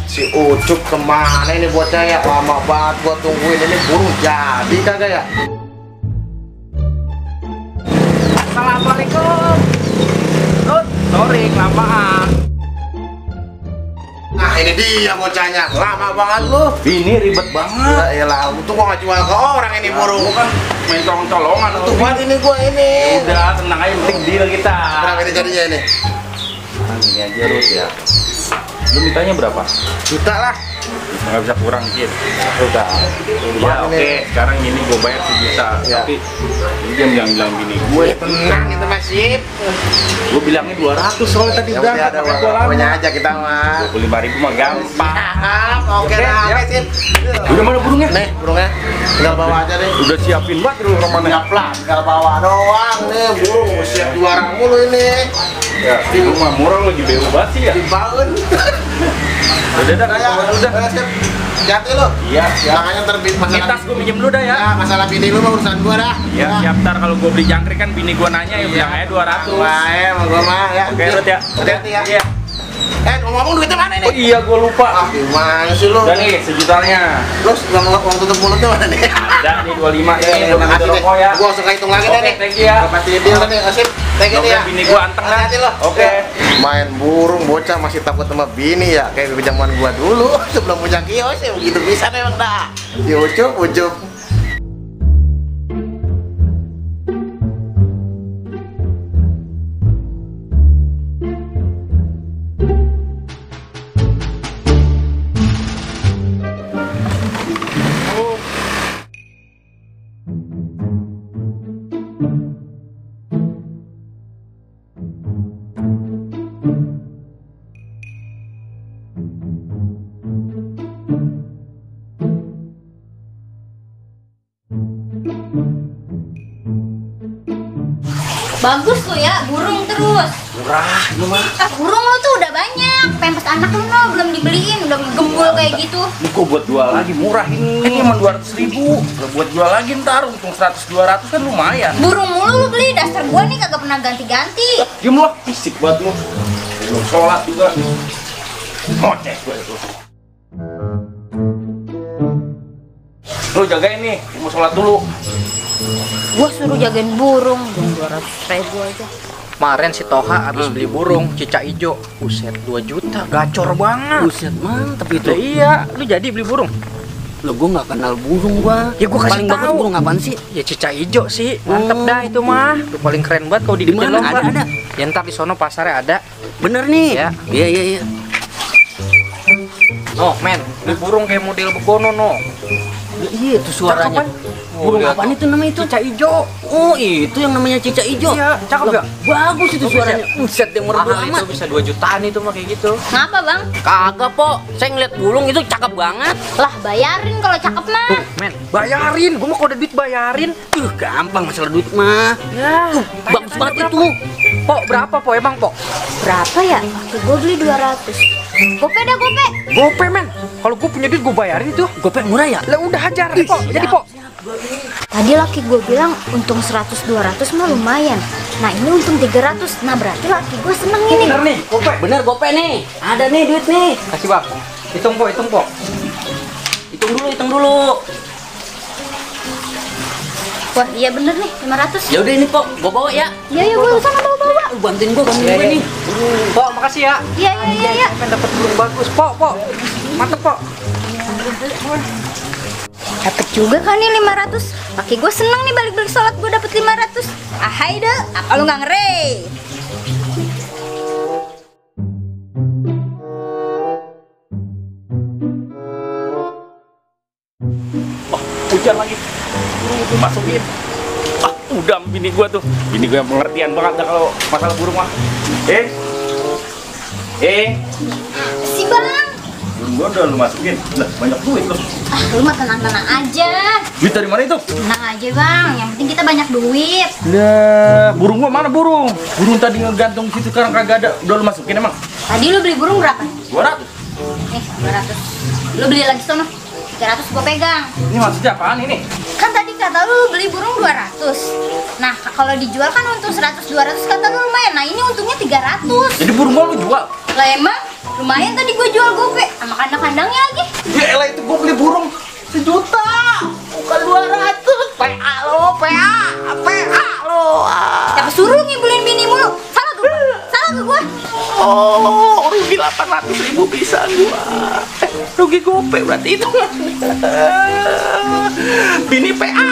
Si Ucup kemana ini bocah ya? Lama banget gua tungguin, ini burung jadi kagak ya? Assalamualaikum. Sorry kelamaan. Nah ini dia bocahnya, lama banget lu. Ini ribet banget. Ya lah, untung gua nggak jual ke orang ini burung. Kan main colong-colongan. Untung banget ini gua ini. Udah tenang aja, penting deal kita. Berapa ini jadinya ini? Nah, ini aja Rut ya. Lu mintanya berapa? Juta lah. Nggak bisa kurang dikit. Udah. Ya oke, sekarang ini gue bayar 1 juta. Ya. Tapi ini dia bilang gini, gue Tenang itu masih. gue bilangnya 200 soalnya tadi Ya udah. udah ada punya aja kita mah. 25.000 mah gampang. Oke dah, ya. oke sip. Udah mana burungnya? Nih burungnya, tinggal bawa aja deh. Udah siapin banget dulu romannya. Siap lah, tinggal bawa doang nih burung. Siap juara mulu ini. Ya, di rumah murah lagi beu banget sih ya. Dibangun. Udah dah, Udah. Hati lo. Iya, siap. Makanya terbit masalah. Kita gue minjem dulu dah ya. Ya, masalah bini lu mah urusan gua dah. Ya, siap ntar kalau gue beli jangkrik kan bini gue nanya ya bilang aja 200. Wah, mau gua mah ya. Oke, Rut ya. Hati-hati ya. Iya. Ngomong duitnya mana Oh nih? iya, gue lupa. Gimana sih lu? Udah nih, sejutanya. Terus uang tutup mulutnya mana nih? Ada nih 25 ya, Terima udah kasih deh. rokok ya. Gua suka hitung lagi deh Oke, nih. thank you ya. Pasti deal nih, asip. Thank you nih ya. Bini gue anteng dah. Hati-hati lo. Oke. Main burung bocah masih takut sama bini ya, kayak zaman gua dulu sebelum punya kios ya begitu bisa memang dah. Ya ucup. Bagus tuh ya, burung terus. Murah, ini mah. Burung lo tuh udah banyak. Pempes anak lo belum dibeliin, udah gembul kayak gitu. Ini gue buat jual lagi, murah ini. Ini emang 200.000. Udah buat jual lagi ntar, untung 100-200 kan lumayan. Burung mulu lo beli, dasar gua nih kagak pernah ganti-ganti. Diam lo, fisik buat lo. Belum sholat juga. Ngoceh gue itu. Lo jagain nih, mau sholat dulu. Gua suruh jagain burung, 200.000 aja. Kemarin si Toha habis beli burung cicak ijo, buset 2 juta, gacor banget. Buset, mantep itu. Lah iya, lu jadi beli burung? Lo gua nggak kenal burung gua. Ya gua kasih paling bagus tahu. burung apaan sih? Ya cicak ijo sih, mantep dah itu mah. Lu paling keren banget kalau Di dibikin mana? lomba. Ada. Ya ntar di sono pasarnya ada. Bener nih. Ya. Iya. Oh men, beli burung kayak model begono no. Iya itu suaranya. Burung lihat apaan itu namanya itu? Cicak ijo. Oh itu yang namanya cicak ijo. Iya, cakep Lah, gak? Bagus itu suaranya. Buset yang merdu Mahal amat. itu bisa 2 jutaan itu mah kayak gitu. Ngapa bang? Kagak po, saya ngeliat burung itu cakep banget. Lah bayarin kalau cakep mah. Men, bayarin, gua mah kalau ada duit bayarin. Gampang masalah duit mah. Ya, Bagus banget itu. Pok, berapa po emang po? Berapa ya? Waktu gua beli 200. Gope dah gope. Gope men, kalau gua punya duit gua bayarin itu. Gopek murah ya? Lah udah hajar deh po, jadi po. Tadi laki gue bilang untung 100-200 mah lumayan. Nah ini untung 300. Nah berarti laki gue seneng ini. Bener nih, gope. Bener gopek nih. Ada nih duit nih. Kasih bang. Hitung po, hitung po. Hitung dulu. Wah iya bener nih 500. Ya udah ini po, gua bawa ya. Iya gue sana bawa. Bantuin gua Iya, nih. Po, makasih ya. Iya. Pengen dapet burung bagus, po. Mantep po. Dapet juga kan nih 500. Laki gue seneng nih balik-balik sholat gue dapet 500. Ahai deh, apa lu nggak ngeri? Hujan lagi. Burung itu masukin. Udah bini gua tuh. Bini gua yang pengertian banget dah kalau masalah burung mah. Si bang. Burung gua udah lu masukin. Lah, banyak duit lu. Ah, lu mah tenang-tenang aja. Duit dari mana itu? Tenang aja bang, yang penting kita banyak duit. Lah, burung gua mana burung? Burung tadi ngegantung situ sekarang kagak ada. Udah lu masukin emang? Tadi lu beli burung berapa? 200. Nih, 200. Lu beli lagi sono. 300 gua pegang. Ini maksudnya apaan ini? Kan tadi kata lu beli burung 200. Nah, kalau dijual kan untung 100 200 kata lu lumayan. Nah, ini untungnya 300. Jadi burung gua lu jual? Lah emang lumayan tadi gua jual gope sama kandang-kandangnya lagi. Ya elah itu gua beli burung 1 juta. Bukan 200. PA lo, PA lo. Siapa suruh ngibulin bini mulu? Salah ke gua. Salah ke gua. Oh, rugi 800.000 bisa gua. Rugi gope berarti itu. Bini PA.